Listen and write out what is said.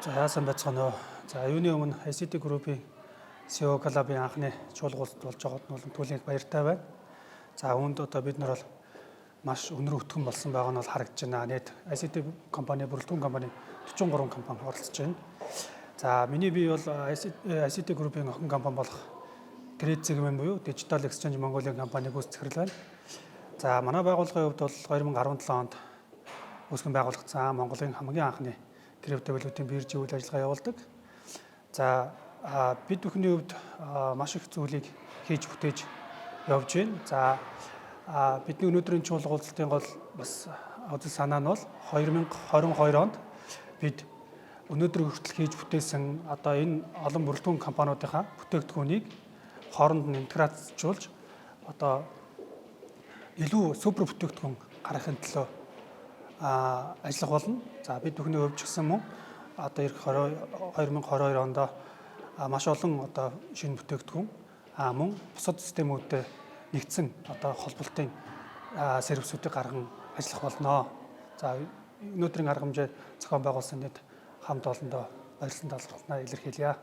За, яасан байцгаана уу. За, юуны өмнө ICT Group-ийн CEO Club-ын анхны чуулга болж байгаад нь бол түлхий баяртай байна. За, үүнд одоо бид нар бол маш өндөр өтгөн болсон байгаа нь бол харагдаж байна. Нийт ICT компани, бүрэлдэхүүн компани 43 компани оролцож байна. За, миний бие бол ICT Group-ийн охин компани болох Trade Segment буюу Digital Exchange Mongolia компаниг гүйцэтгэх захирал байна. За, манай байгууллагын хувьд бол 2017 онд үүсгэн байгуулагдсан Монголын хамгийн анхны криптовалютын биржийн үйл ажиллагаа явуулдаг. За, бид бүхний хувьд маш их зүйлийг хийж бүтээж явж байна. За, бидний өнөөдрийн чуулга уулзалтын гол бас үзэл санаа нь бол 2022 онд бид өнөөдөр хүртэл хийж бүтээсэн одоо энэ олон бүрэлдэхүүн компаниудынхаа бүтээгдэхүүнийг хооронд нь интеграцжуулж, одоо илүү супер бүтээгдэхүүн гаргахын төлөө ажиллах болно. За, бид бүхний хувьд ч гэсэн мөн одоо ирэх 20 2022 онд маш олон одоо шинэ бүтээгдэхүүн, мөн бусад системүүдтэй нэгдсэн одоо холболтын сервисүүдийг гарган ажиллах болно. За, өнөөдрийн арга хэмжээ зохион байгуулсан нийт хамт олондоо баярлан талархлаа илэрхийлье.